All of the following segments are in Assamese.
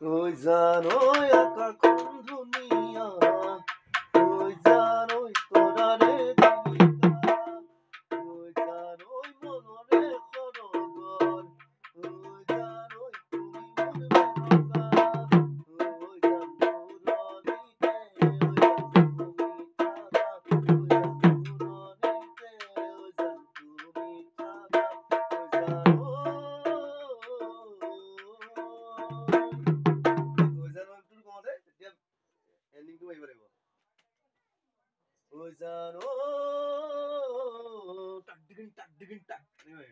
ঐ জান ঐ আকাশখন ধুনীয়া, ঐ জান ঐ তৰাৰে জিলিকা, ঐ জান ঐ মনৰে সৰগৰ, ঐ জান ঐ তুমি মোৰ মেনকা, ঐ জান দূৰণিতে, ঐ জান তুমি থাকা, ঐ জান দূৰণিতে, ঐ জান তুমি থাকা, ঐ জান ঐ। ঐ জান ঐটো কওঁতে তেতিয়া এণ্ডিংটো মাৰিব লাগিব। ঐ জান ঐ টাক ডিগিন টাক ডিগিন টাক এনেকৈ।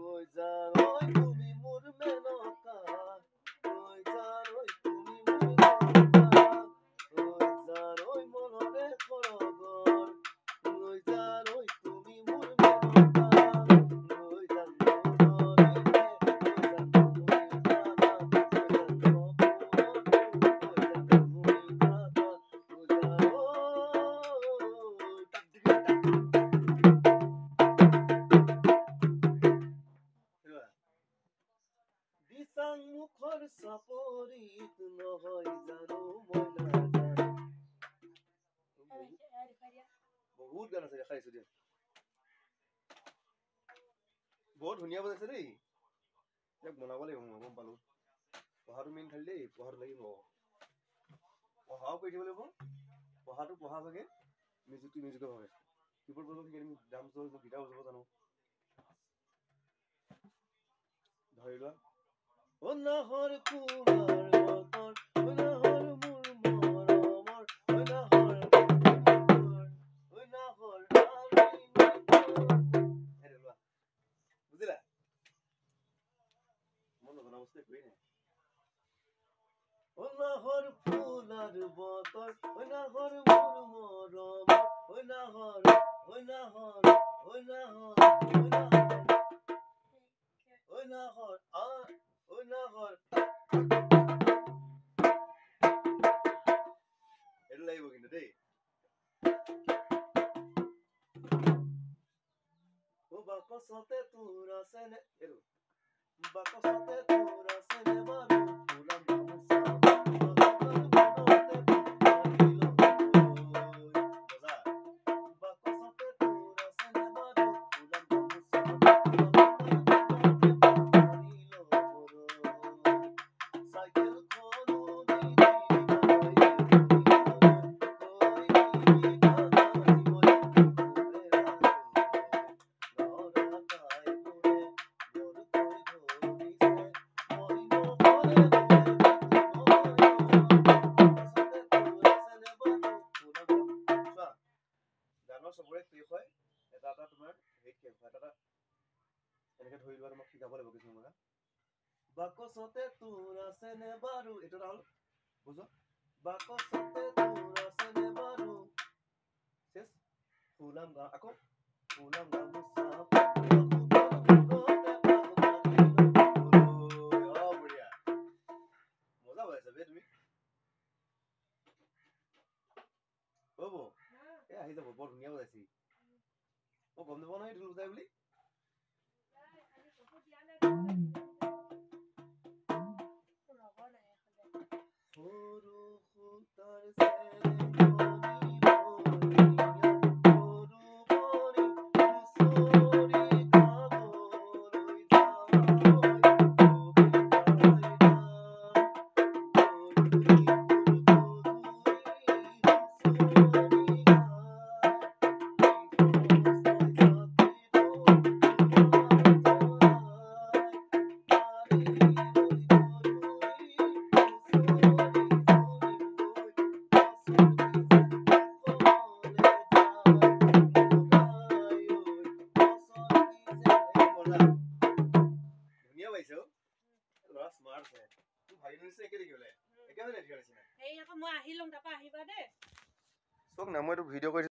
ঐ জান ঐ তুমি মোৰ মেনকা, ঐ জান ঐ তুমি মোৰ মেনকা, ঐ জান ঐ মনৰে সৰগৰ, ঐ জান ঐ তুমি মোৰ মেনকা, ঐ জান দূৰণিতে, ঐ জান তুমি থাকা, ঐ জান সপোনতো, ঐ জান তুমি থাকা, ঐ জান ঐ টাক ডিগিন টাক। দিচাং মুখৰ চাপৰিত নহয় জানো মই নাজানো। বহুত গান আছে, দেখাই দিছো দিয়া। বহুত ধুনীয়া বজাইছে দেই। ইয়াক বনাব লাগিব, মই গম পালো। পঢ়াটো মেইন খালি দেই, পঢ়াটো লাগিব। পঢ়াও কৰি থাকিব লাগিব, পঢ়াটো পঢ়া ভাগে, মিউজিকটো মিউজিকৰ ভাগে। কিবৰ্ড বজাব শিকাই দিম, ড্ৰামছ বজাব, গীটাৰ বজাব জানো। ধৰি লোৱা, অ নাহৰ ফুলাৰ বতৰ, অ নাহৰ মোৰ মৰমৰ, অ নাহৰ, অ নাহৰ সেইটো লোৱা, বুজিলা? মই নজনা বস্তু একোৱেই নাই। অ নাহৰ ফুলাৰ বতৰ, অ নাহৰ মোৰ মৰমৰ, অ নাহৰ, অ নাহৰ, অ নাহৰ, অ নাহৰ, অ নাহৰ, আ অ নাহৰ। এইটো লাগিব কিন্তু দেই। অ বাকচতে তোৰ আছেনে, এইটো বাকচতে তোৰ আছেনে বাৰু ফুলাম গামোচা, মনতে মাৰিলো মজা। বাকচতে তোৰ আছেনে বাৰু ফুলাম গামোচা, মাৰিলো চাইকেলখনো নিদিবি কৈ দিবি দাদা ল'ৰা তাই মোৰে বৰকৈ ধৰিছে, মই নহ'লে বাকচতে তোৰ আছেনে বাৰু ফুলাম। চোৱা, গানৰ চবৰে শেষ হয় এটা এটা তোমাৰ হেৰিত শেষ হয়, এটা এটা এনেকে ধৰি লোৱা, তোমাক শিকাব লাগিব কিছুমান কথা। বাকচতে তোৰ আছেনে বাৰু, এইটো এটা হ'ল বুজোৱা। বাকচতে তোৰ আছেনে বাৰু চেচ ফুলাম গা, আকৌ ফুলাম গামোচা পকোৱা সূতাৰ মূৰতে পাক মাৰিলো। অ বঢ়িয়া, মজা বজাইছা বে তুমি। অ বৌ, এই আহি যাব, বৰ ধুনীয়া বজাইছি। মই গম নাপাওঁ নহয় ঢোল বজাই বুলি। সৰু সূতাৰ চেলেঙনি বঢ়িয়া, সৰু ভৰি হুঁচৰি গাবলৈ যাওঁ কবিতাইনা, গধূলি গধূলি হুঁচৰি গায়, গৃহস্থই চাকিটো তোমাৰ জ্বলাই, মাৰিলৈ গধূলি হুঁচৰি জুৰিবৈ, বছৰ কি যেন কুশলে যায় মোৰ আই ঐ, বছৰ কি যেন। মজা, ধুনীয়া পাইছে অ। ল'ৰা স্মাৰ্ট আছে। তোৰ ভাগিনৰ নিচিনা একে দেখিবলৈ, একেবাৰে নিচিনা। হেৰি আকৌ, মই আহি লওঁ, তাৰপৰা আহিবা দেই। চাওক না, মই এইটো ভিডিঅ' কৰি